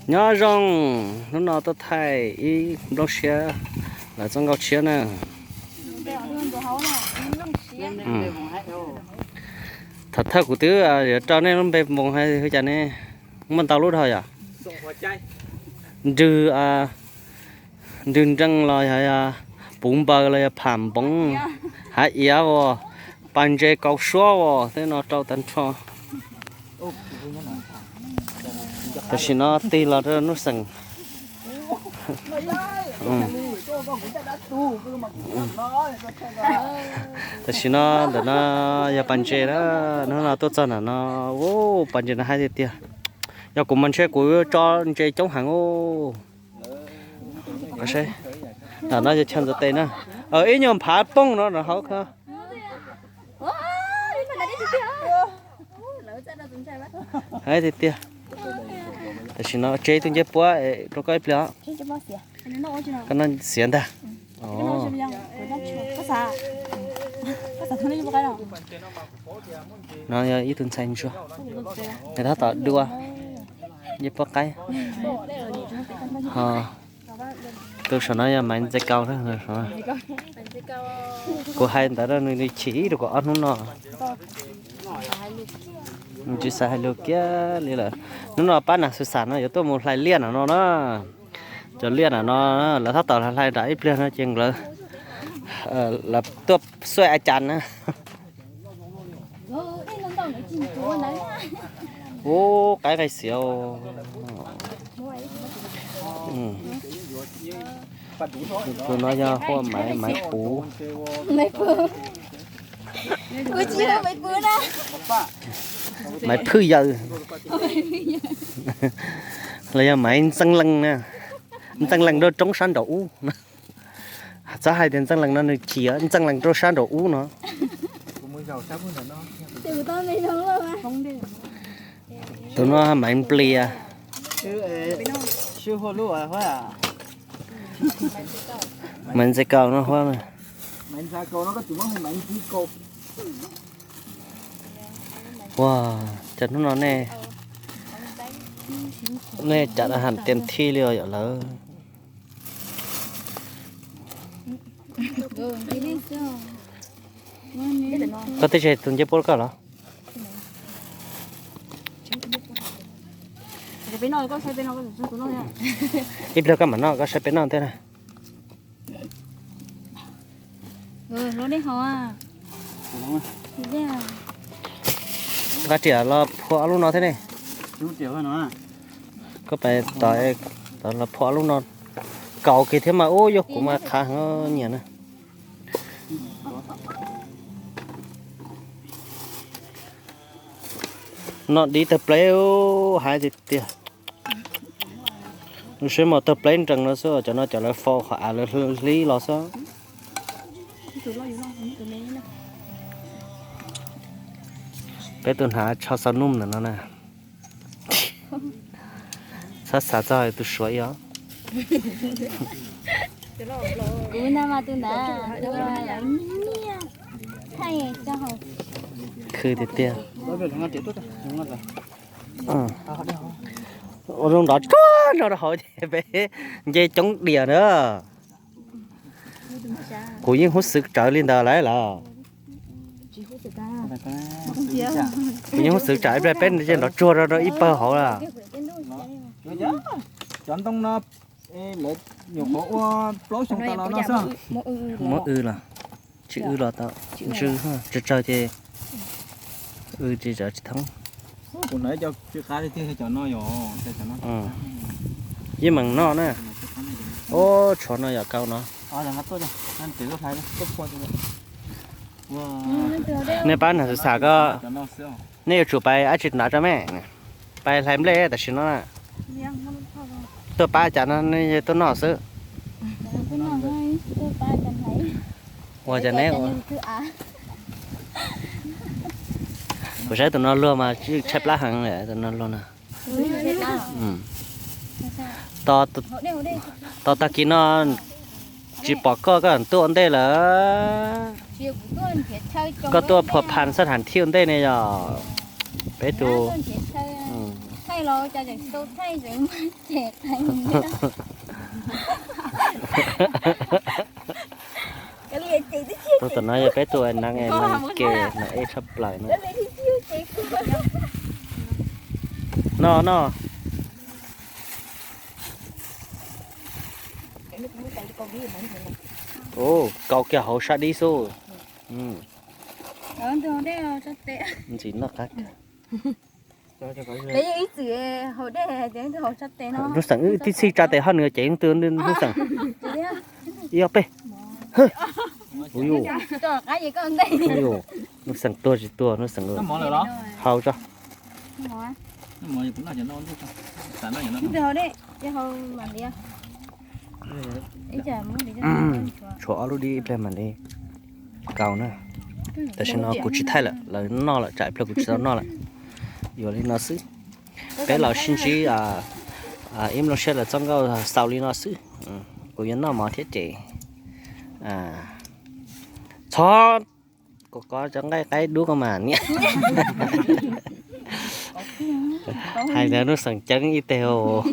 Nyob zoo, hnub no tuaj thaij ib nplooj siab, lawv txoj nkauj tshiab na. Thaum thawj kuv twb yuav rau nej lub npe npoos hais hu cas ne, muaj ntau lub dhau yom. Nrwg, nrwg nrees los yog puv npaws los yog pham npoov, hav iav as, pas ntses kaus suab as, tej no rau tag nrho. Tam sim no tig los rau Nuj Xeem. Tam sim no ntawm no yog pas ntses na, hnub no tuaj txog ntawm no, ua pas ntses no haib tiag tiag. Yog kuv mas ntshe kuv tso ntses coob heev ub. Ntawm no yog chaw ntxuav tes na. Ib nyuag phav pooj no rau hauv ko. Haib tiag tiag. Tam sim no tseg ib tug ncej puab rau koj ib pliag. Koj noj xiav ntag. No yog ib tug ntxhais ntsuag, nws tab tom dua ncej puab qaib. Ho tus saum no yog Maiv Ntxais Kaus na. Kuv hais ntawd rau nws, nws chim rau kuv ob hnub no. Nws tsis xav hais lus kiag li lawm. Hnub no pab Nas Xus Xas no yuav tuaj mus hlais liaj no no na. Cov liaj no no, lawv tab tom hlais hlais nram ib pliag no ces lawv, lawv tuaj xuaj a cas na. Ub, qaib nqaij xiav. Tus no yog huaj Maiv, Maiv Puv. Maiv Phwj Yawg. Los yog Maiv Ntxees Lees na. Ntxees Lees rau roob sab nraum ub. Txhob hais tias Ntxees Lees no nws chim, Ntxees Lees rau sab nraum ub no. Tus no Maiv Nplias. Maiv Ntxais Kaus no huab. Ua, cas hnub no nej, nej cas ham tias thij li os yom lawv. Koj twb tseg tus ncej puab koj los? Ib pliag koj mam noj, koj saib peb noj thiab na. Koj riam los phua ob lub no thiab ne. Koj pais tod, tod los phua ob lub no. Kaus kiag thiab mas ub, yog kuv mas qhav heev nyiam na. Noj dib tawg pleb, haib tiag tiag. Lub siab mos tawg pleb nrees no xwb, cov no cov lawv faus qhov av lawv hlib los xwb. Peb tus hnav tsho xaus num ntawm no na. Txhob xav txog tus suav ib os. Kuv na mas tus na, khwv tiag tiag. Ua zoo nrov tsuag no rau hauv ces peb nce coob diam na. Kuv yeej hub xwv tsawv li ntawd lawm los. Kuv yeej hub xwv tsawv ib pliag peb nce nrov tsuag rau ib pawg hauv lawm. Cov ntoo no lawv nyuam qhuav ua plaub xyoo tas los no xwb. Muab w los, tsis w los tau, ntsw, tsawg tsawg ces w tsis, tsis thoob. Yeej meem noj na. Ub, tshuav no yom, kau no. Nej pab Nas Xus Xas ko, nej yuav tsum pais dab tsi nrad tso me? Pais hlais nplej tam sim no na. Tuaj pab cas no nej tuaj noj xwb. Ua cas neb, kuv saib tus no luag mas tshaib plab heev li tus no luag na. Tos tag kis no tsis pom koj, koj tuaj ua ntej lawm. Koj tuaj phua phas xab tham thib ua ntej ne yom. Peb tus, Los cov tseem tau thaij tseem muaj ces qeeb. Tus tom no yog peb tus neeg es neeg ke neeg ej tshaj plaws no. No no. Kaus kiag hauv sab dib xwb. Ntxim noj qab. Lub xeem wb tib txhij tsa tes hoj nws cev leej twg lub xeem. Ib ob peb. Lub xeem tuag tsis tuag lub xeem. Hau tso. Tshuav ob lub dib ib pliag mam li kaus na. Tam sim no kuv tsis thaij lawm, lawv noj lawm, tsam ib pliag kuv tsis tau noj lawm. Yuav li no xwb. Peb los sib ntsib ib nplooj siab lawv txoj nkauj xaus li no xwb. Kuv yuav noj mov thiab ces txhob kov kov cov nqaij qaib dub ko mas niam. Hais ntawd lub xeem ceeb ib teg os.